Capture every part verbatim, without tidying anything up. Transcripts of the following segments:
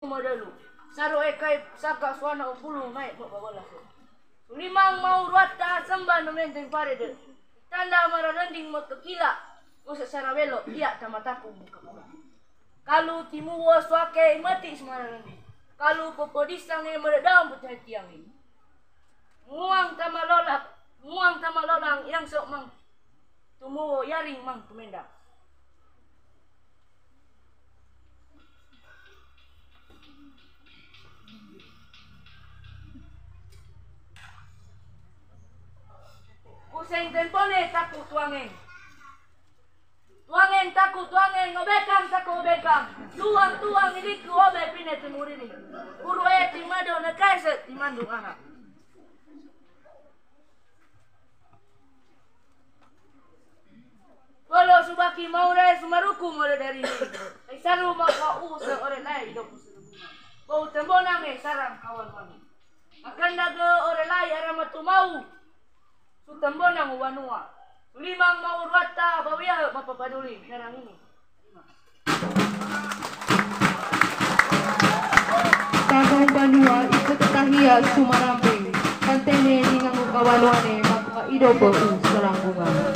Modelu. Saro e kai saka suana upulu mai mo babola so. Sulimang mau ruata semba no menteng parede. Tanda mararending mo tekila. Mo sesara welo iya tamataku mo kapala. Kalu timuwo suake imati semararending. Kalu popodisang e meredam pecah tiang ini. Muang tama lolak, muang tama lolang yang sok mang. Tumuwo yaring mang tumenda. Useng tempone taku tuangen. Tuangen taku tuangen, obekang taku obekang. Tuang tuang iliku obe pine timuriri. Guru e timado nekaise timandung aha. Walo subaki maure sumaruku more dari ni. Kaisaru maka u se ore lai doku. Bau tembonang e sarang kawan wani. Akan daga ore lai arama tumau. Sutembonang wanua. Sulimang mau ruata bawia mapapaduli sarang ini. Tagang banua ikut tahia sumaramping. Kantene ningangu kawanuane maka idopo u selangkungan.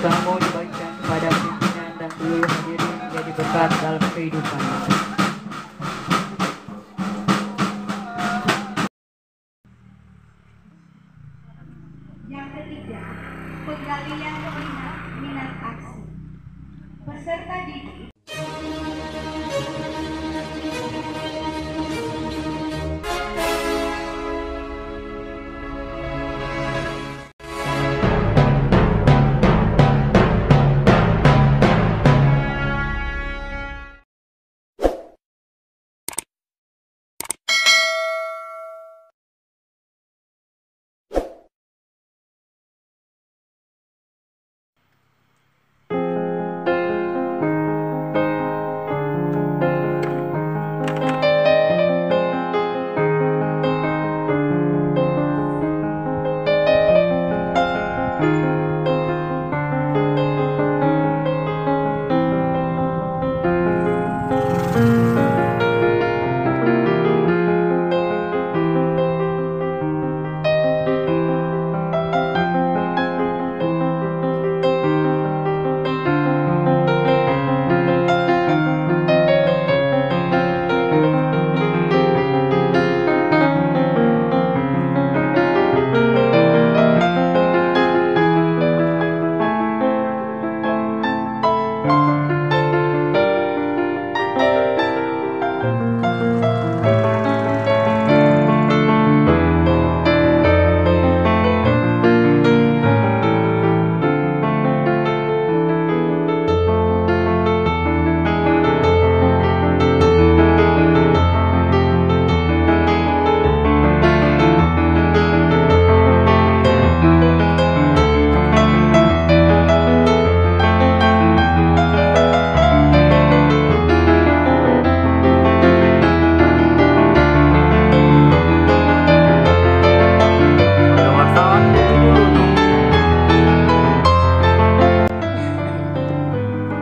Kamu dibagikan pada pimpinan dan seluruh hadirin menjadi berkat dalam kehidupan. Yang ketiga, penggalian minat, minat aksi. Peserta didik.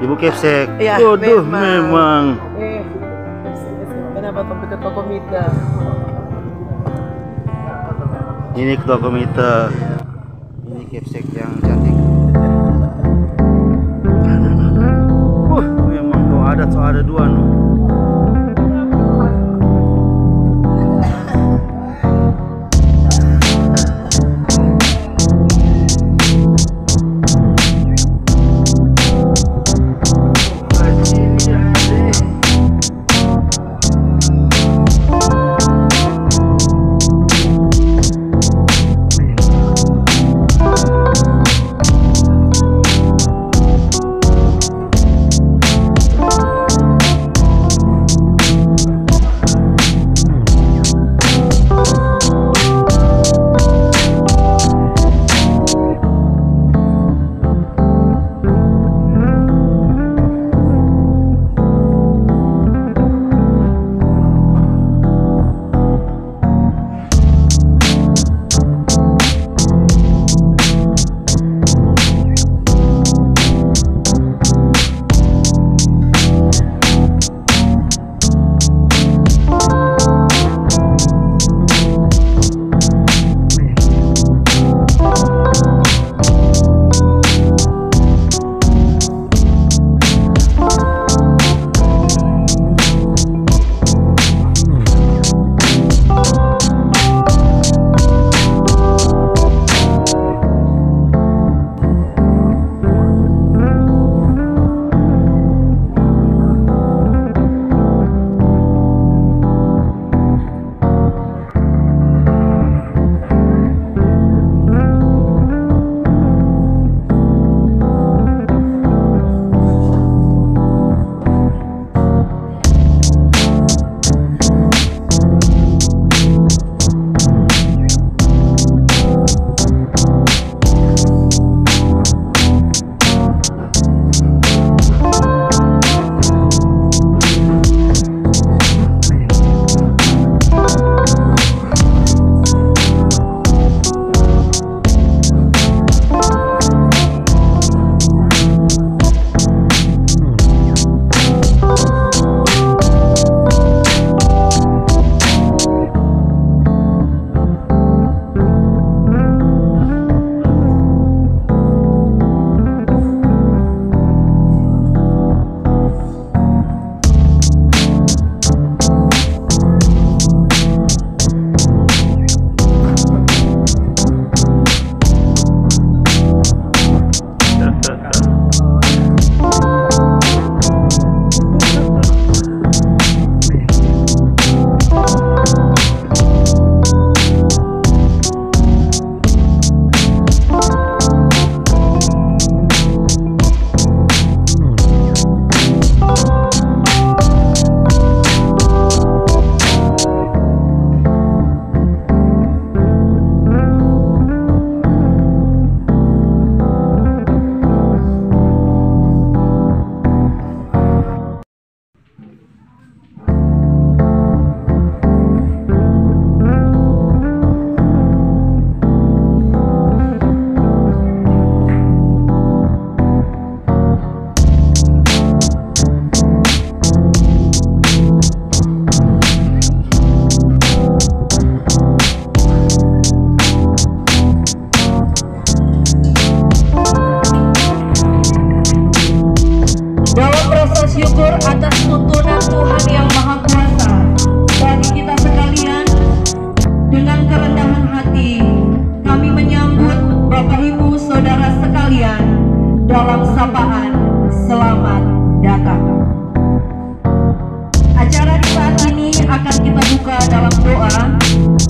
Ibu Kepsek. Iya, waduh, memang. Memang. Eh, kenapa kau ke toko Mita? Ini ketua komite. Ini Kepsek yang cantik. Wah, memang kau ada, so ada dua, no.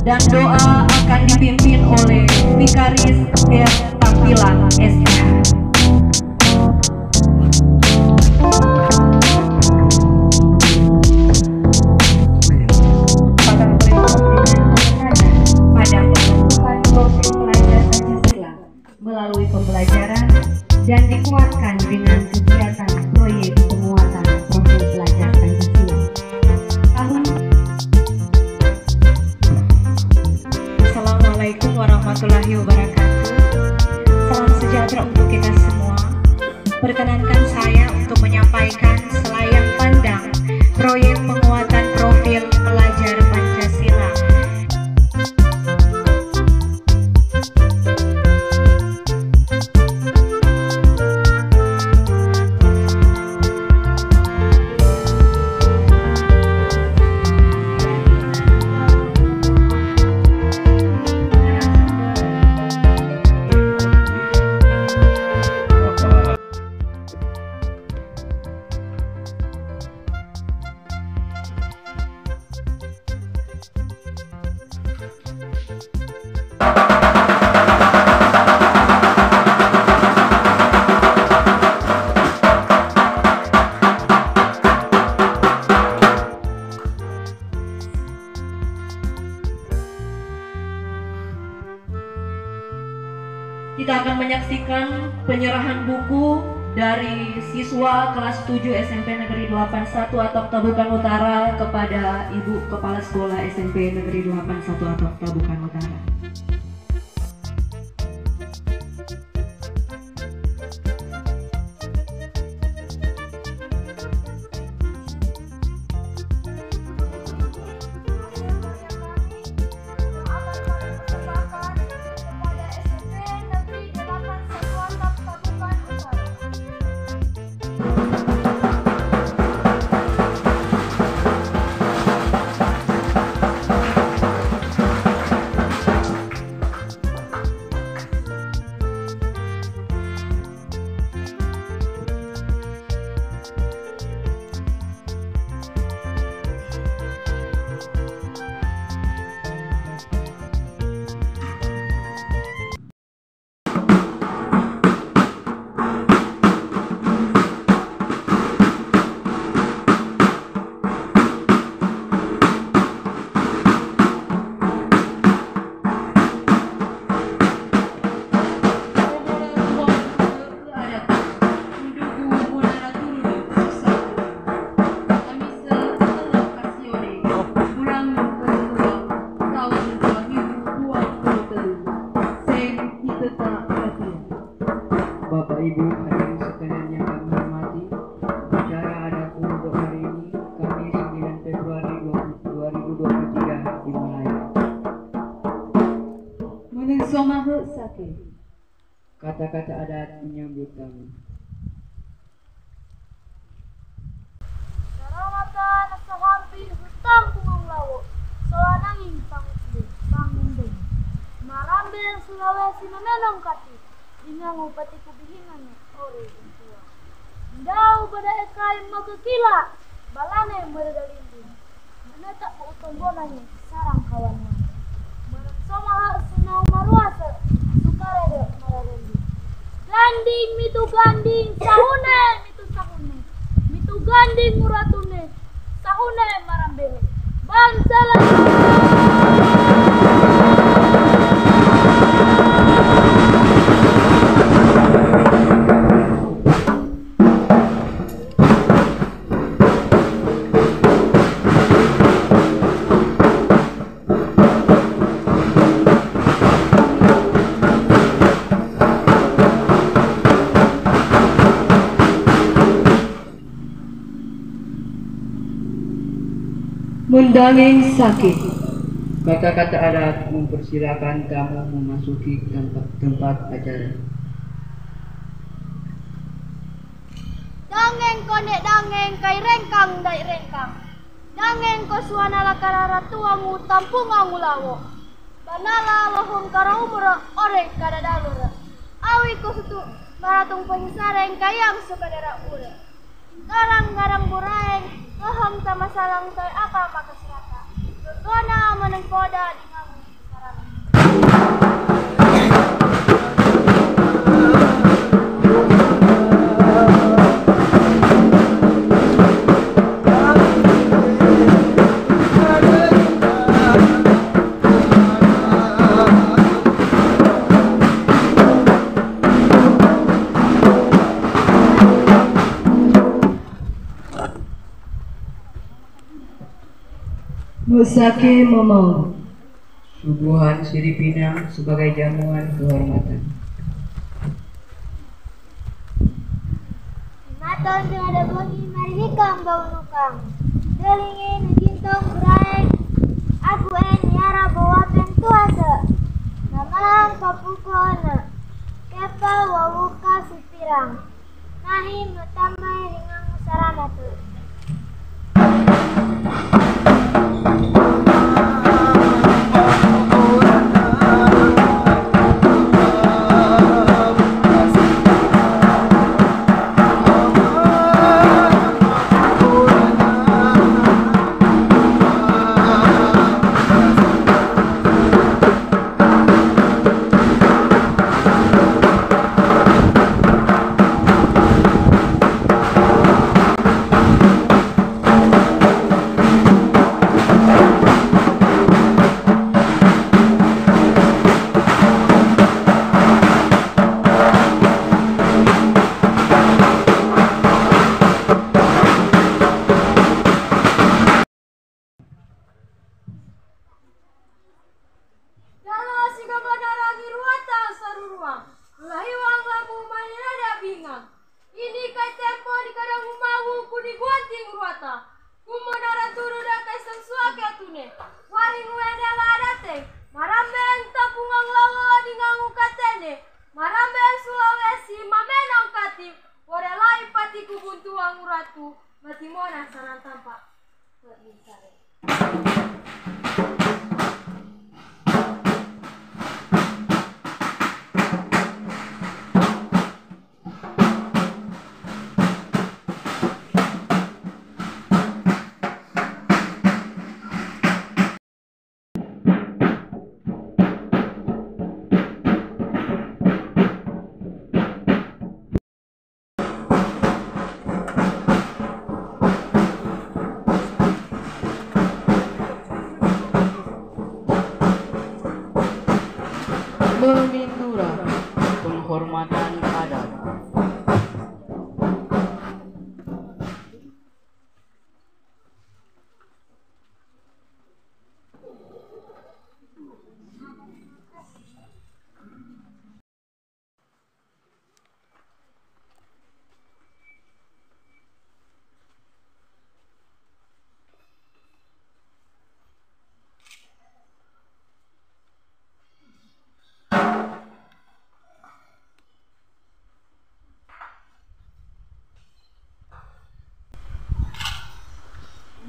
Dan doa akan dipimpin oleh Vikaris Her Tampilan, S H. Pada pembentukan profil pelajar Pancasila melalui pembelajaran dan dikuatkan dengan kegiatan proyek penguatan profil pelajar Pancasila. Tahun Assalamualaikum warahmatullahi wabarakatuh. Salam sejahtera untuk kita semua. Perkenankan saya untuk menyampaikan selayang pandang proyek penguatan profil pelajar Pancasila. Kita akan menyaksikan penyerahan buku dari siswa kelas tujuh S M P Negeri delapan satu Atok Tabukan Utara kepada Ibu Kepala Sekolah S M P Negeri delapan satu Atok Tabukan Utara. Bapak, Ibu, hadirin sekalian yang kami hormati, upacara adat untuk hari ini, Kamis sembilan Februari dua ribu dua puluh tiga, dimulai. Muneng somahe sake. Kata-kata adat menyambut tamu. Salamatan sahampi hutang pungung lawo, solananging pangutile pangundeng. Marambe Sulawesi mamenong kati, ingangu patiku bihingan ore intua. Ndau bada ekai makekila, balane meredalinding. Menetap utombonangi sarang kawanna. Meneng somaha sinau maruasa, sukarede mararende. Ganding mitu ganding, sahune mitu sahune. Mitu ganding uratune, sahune marambene. Bangsa la- Mundanging sake. Kata-kata adat mempersilakan tamu memasuki tempat, tempat acara. Dangeng kone dangeng, kai rengkang dai rengkang. Dangeng ko suanala karara tuangu tampungangu lawo. Banala lohong karaumura ore kadadalura. Awi ko sutu maratung pangisareng kayang sukadara ura. Garang-garang buraeng, lohong tamasalang tai aka makasraka. Gegona menengkoda di ngamu. Musake mamaun. Suguhan siripinang sebagai jamuan kehormatan. Imaton pinada bongi marihikang bau nukang. Delingi nagintong guraeng. Agu en yara bawa pentuasa. Namalang papukona. Kepa wawuka sipirang. Nahi matambai ringang saramatu. Dala sigabanaran iruata saruruang, lahiwang labu manirada bingang. Ini kai tempo di kadang umawu kuni guanting ruata. Kumanaran turu da kai sangsuake atune. Waring wene ladate. Marambeng tapungang lawa di ngangu katene. Marambeng Sulawesi mamenang kati. Warelai pati kubuntuang uratu. Mati mona saran tampak. Memintura penghormatan adat.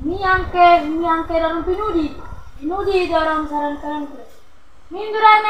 Niangke, niangke dalam pinudi, pinudi dalam saran kanan. Minduran.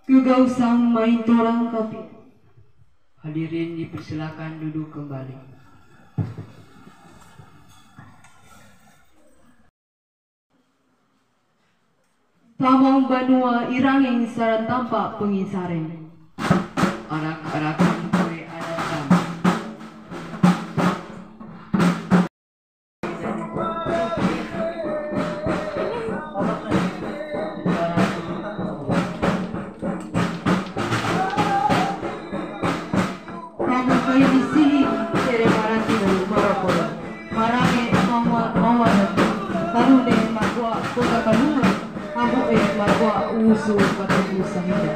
Kegausan main torang kapi. Hadirin dipersilakan duduk kembali. Tamang banua iranging saran tampak penginsaren. Arak-arakan kue adat tamang. Kamu kayu di sini, tere marati dan marokok. Marange mawa, mawa dan. Karune makua kota kalunga, amu e makua usu kataku sahida.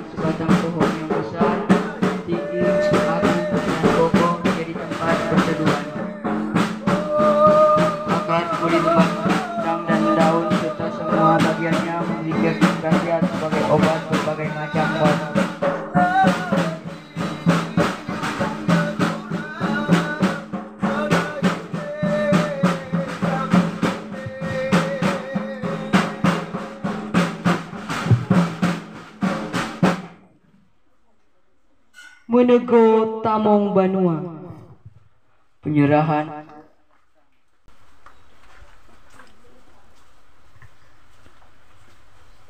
Sebatang pohon yang besar, tinggi, agung, dan kokoh menjadi tempat perteduhan. Menego tamong banua. Penyerahan.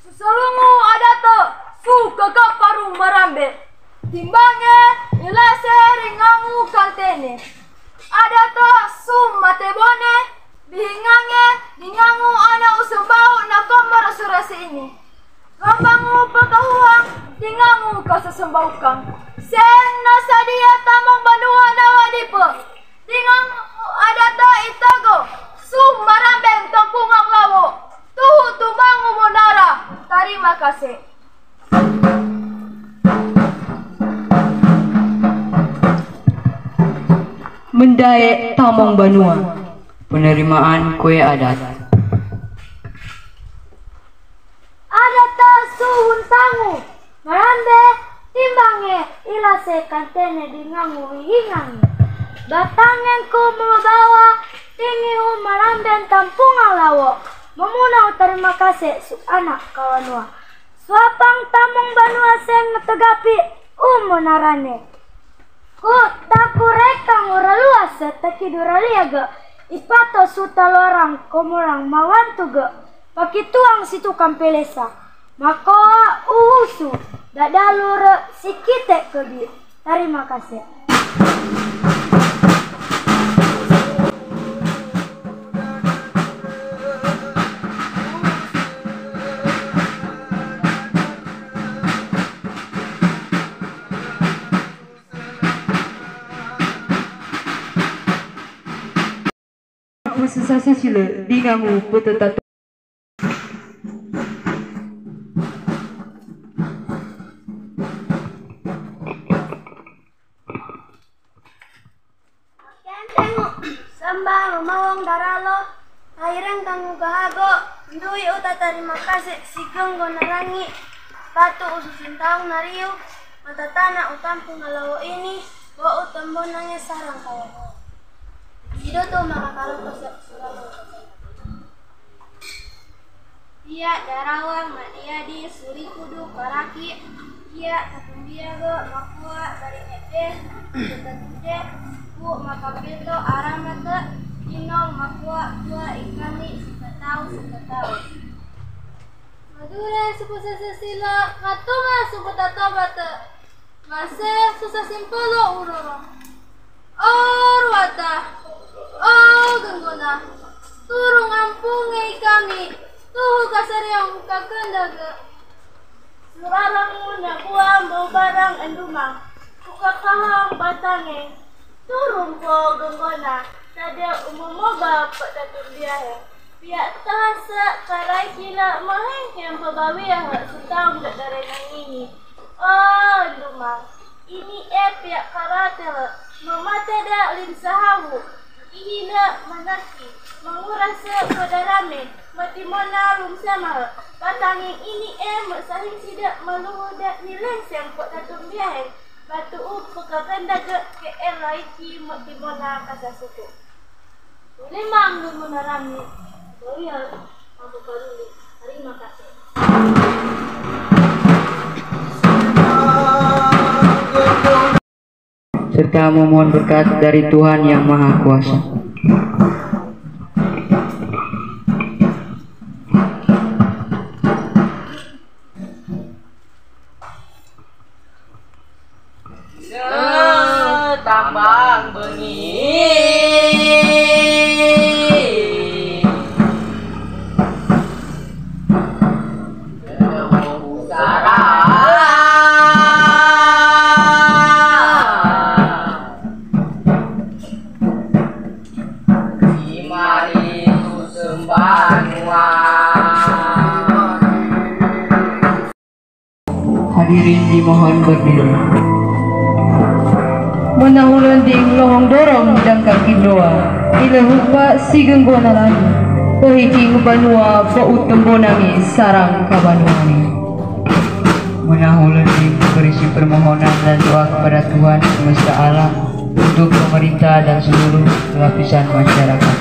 Susalungu adate su kakaparu marambe. Timbange ilase ringangu kantene. Adate su matebone. Bihingange, dingangu ana usembau na komoro surasi ini. Gambangu pakahuang, dingangu kasasembaukang. Sen na sadia tamong banua nawa dipe. Dingangu adate itago, su marambeng tampungang lawo. Tuhu tumbangu monara, tarima kase. Mendae tamong banua. Penerimaan kue adat. Adate suhun tangu, marambe, timbange, ilase kantene dingangu wihingangi. Batangen ku membawa, tingihu marambe tampungang lawo. Memunau tarima kase su anak kawanua. Suapang tamong banua sen metegapi umonarane. Ku takurekang ura luas seteki dura liage. Ipato suta lorang komorang mawantuge. Pakituang situ kampelesa. Makoa uhusu dadalure sikite kedi. Tarima kase. Pusesase sile dingangu putetato. Kentengu samba mamawang daralo, aireng kangu gahago, ndui uta tarima kase sigenggo narangi, patu ususintaung nariu, matatana utampu ngalawo ini, bo utombonange sarang kawaho. Sido tu makakalo kose suralo. Ia darawang maniadi suri kudu paraki, ia tatumbiago makua bari ebe, tetatude, ku makapeto aramate, inong makua kua ikani sukatau sukatau. Madure suku sesesila, matuma suku tatobate. Mase susa simpolo uroro. O ruata, o genggona, turung ampunge ikami, tuhu kasariang kakendage. Surarang muna buang bau barang endumang, tukakahang batange, turung po genggona, tade umomoba petatumbiahe. Piak tahasa karai kila mahenghem pebawia sutaung dak darenang ini. O endumang, ini e piak karate, mamate dak linsahawu. Ihina manaki, mangurase kodarame, matimona lungsema. Batanging ini e mesahing sidak maluhu dak nileng sempok tatumbiaheng. Batu u pekakan dage ke e laiki matimona kasasuku. Limang nunu narami, Boyol, aku peduli. Terima kasih. Serta memohon berkat dari Tuhan Yang Maha Kuasa. Setambang bengi. Pusara. Simari susumbanua. Hadirin dimohon berdiri. Menahulan ding lohong dorong dangka kindoa. Ila hupa sigenggo nalan. Pohiking banua bau tembonangi sarang kabanuani. Menahulan ding berisi permohonan dan doa kepada Tuhan semesta alam untuk pemerintah dan seluruh lapisan masyarakat.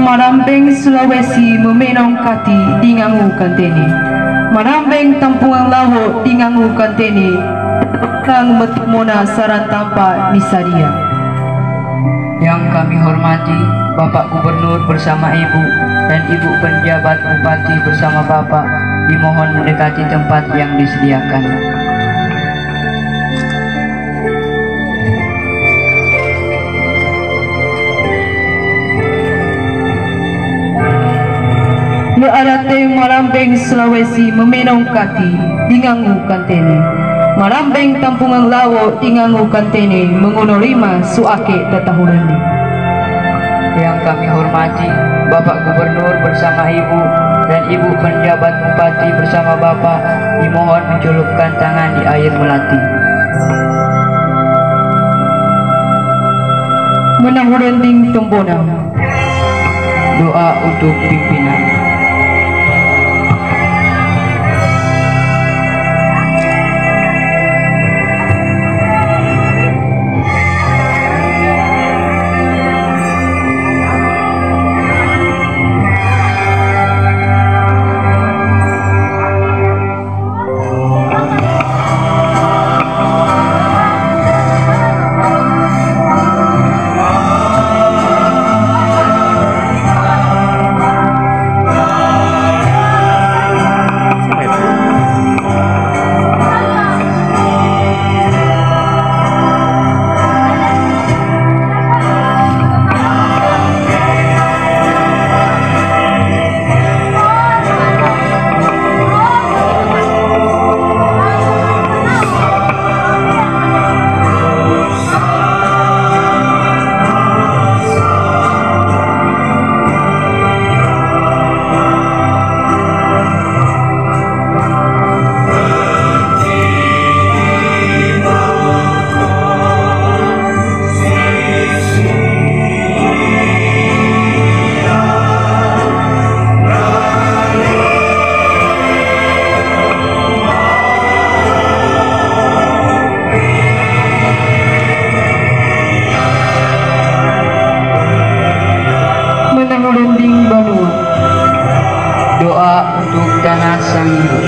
Marambeng Sulawesi memenong kati dingangu kantene. Marambeng Tampungan Lawo dingangu kantene. Kang metumona saran tampa misadia. Yang kami hormati Bapak Gubernur bersama Ibu dan Ibu penjabat Bupati bersama Bapak, dimohon mendekati tempat yang disediakan. Le'arate Marambeng Sulawesi memenong kati dingangu kantene. Marambeng Tampungan Lawo dingangu kantene menguno rima suake tatahurende. Yang kami hormati Bapak Gubernur bersama Ibu dan Ibu penjabat Bupati bersama Bapak, dimohon mencelupkan tangan di air melati. Menahurending tembona. Doa untuk pimpinan. Menang runding banua. Doa untuk tanah Sangilu.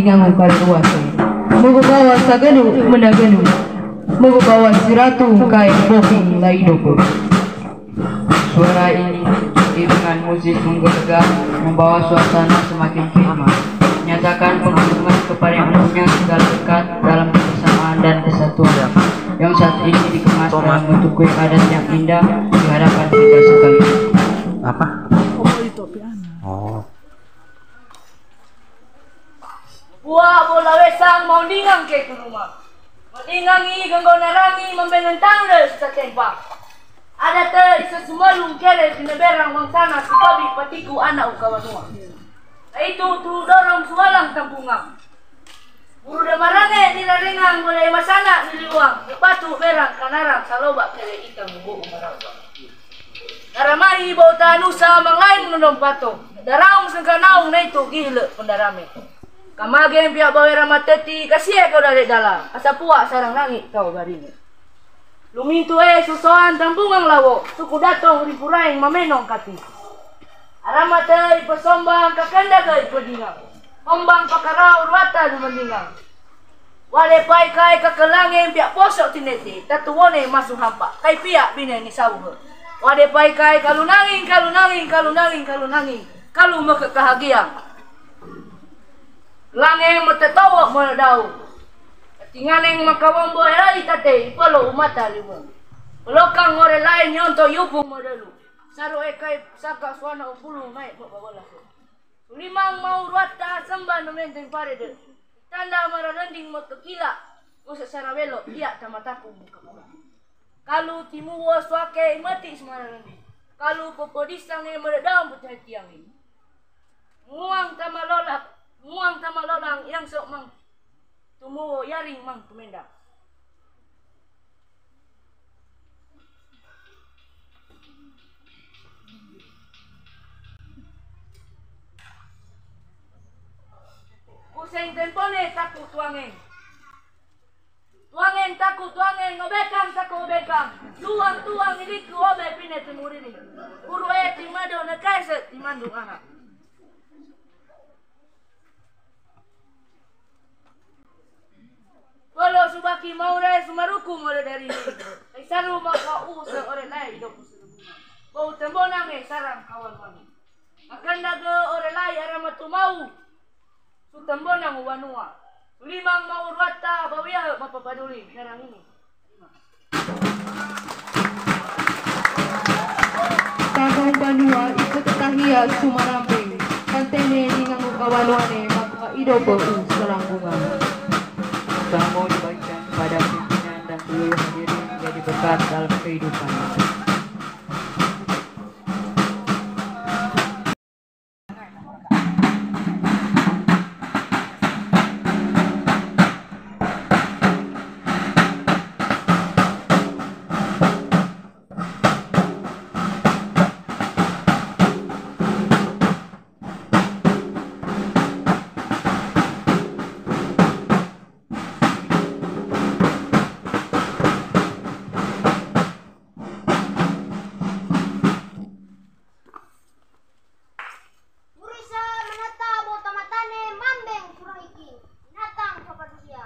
Ngangu kaluwase. Mogo bawa saganu menaganu. Mogo bawa siratu kai boki laidoku. Suara ini diiringi dengan musik menggelegar, membawa suasana semakin prima. Menyatakan pengagungan kepada yang mempunyai segala berkat dalam kebersamaan dan kesatuan yang saat ini dikemas dalam bentuk kue adat yang indah di hadapan kita sekalian. Apa? Oh. Bua bola wesang mau ningang ke kuruma. Mau ningangi ganggo narangi mambengen tangde sisa tempa. Ada te iso sumalung kere sineberang wang sana supabi patiku anak ukawanua. Na itu tu dorong sualang tampungang. Buru de marane ni larengang boleh masana ni liwang. Batu berang kanarang saloba kere ita mubu umarang. Naramai bau tanusa manglain nunong pato. Daraung sengkanaung na itu gile pendarame. Kamageng pihak bawera mateti kasie kau dale dala. Asa puak sarang langit kau baringi. Lumintu e susoan tambungang lawo. Suku datong ripuraing mamenong kati. Aramate ipesombang kakenda ke ipedingang. Ombang pakarau ruata dumendingang. Wale pai kai kakelange pihak posok tinete tatuone masu hampa kai pihak bine ni sauhe. Wale pai kai kalu nanging kalu nanging kalu nanging kalu nanging kalu meke kahagiang. Lange metetowo meledau. Tinganeng makawombo erai tate ipolo umata liwe. Pelokang ore lain nyonto yupung modelu. Saru ekai saka suana upulu naik mo babola. Limang mau ruata sembah no menteng parede. Tanda mararending mo tekila. Mo sesara welo iya tamataku mo kapala. Kalu timuwo suake imati semararending. Kalu popodisang e meredam pecah tiang ini. Muang tamalolang, muang tamalolang yang sok mang. Tumuwo yaring mang tumenda. Kuseng tempone taku tuangen. Tuangen taku tuangen obekang taku obekang. Tuang tuang iliku obe pine tumurini. Guru e timado nekaise timandung anak. Polo subaki maure sumaruku mole dari ni. Kai saru maka u se ore lai doku serubunga. Bau tembonang e sarang kawan wani. Akan daga ore lai arama tumau. Su tembonang wanua. Limang mau ruata bawia mapapaduli sarang ini. Tagang banua iku tatahia sumarambing. Kantene ningangu kawanuane maka ido bau selangkungan. Kamu dibagikan kepada pimpinan dan seluruh hadirin menjadi berkat dalam kehidupan. Purisa manata bo tamatane mambeng puraiking, binatang papadusia.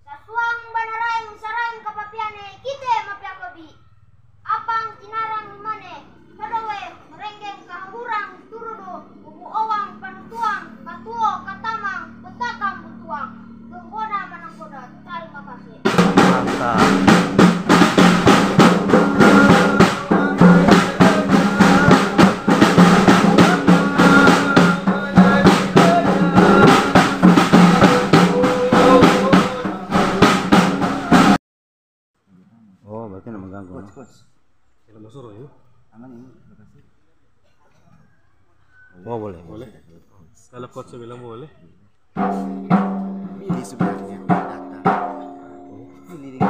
Sasuang banaraeng saraeng kapapiane kite mapiapabi. Apang kinarang imane, padowe merenggeng kahahurang turudo, bubu owang panutuang, katuo katamang, betakang butuang. Gembona manangkoda, tarima kasih. Mantap. Oh, berarti nak mengganggu, no? Coach, coach. Kalau mau suruh, ya? Aman ini, lokasi. Oh, boleh. Boleh. Kalau coach bilang boleh. Ini sebenarnya data. Ini di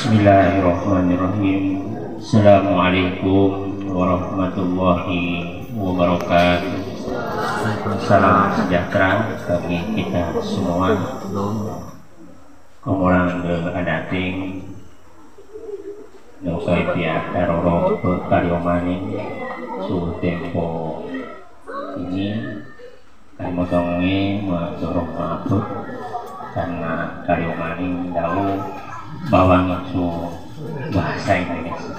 Bismillahirrahmanirrahim. Assalamualaikum warahmatullahi wabarakatuh. Salam sejahtera bagi kita semua. Komurang de adating, no kai pia taroro pe kaliomaning su tempo ini. Kami motongnya mendorong maaf karena kaliomaning dau bawang su bahasa Indonesia.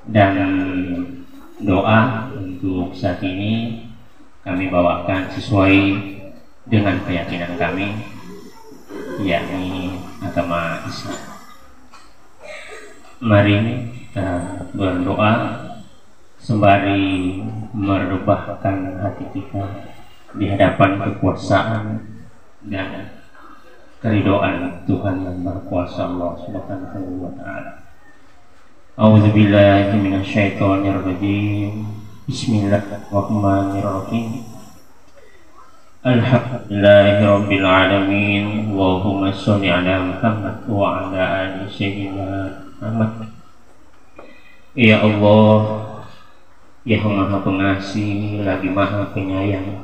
Dan doa untuk saat ini kami bawakan sesuai dengan keyakinan kami, yakni agama Islam. Mari kita berdoa sembari merebahkan hati kita di hadapan kekuasaan dan keridoan Tuhan yang Maha Kuasa, Allah Subhanahu wa Ta'ala. A'udzubillahi minasyaitonirrajim. Bismillahirrahmanirrahim. Alhamdulillahirabbil alamin. Allahumma sholli ala Muhammad wa ala ali Sayyidina Muhammad. Ya Allah, yang Maha Pengasih lagi Maha Penyayang,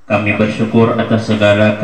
kami bersyukur atas segala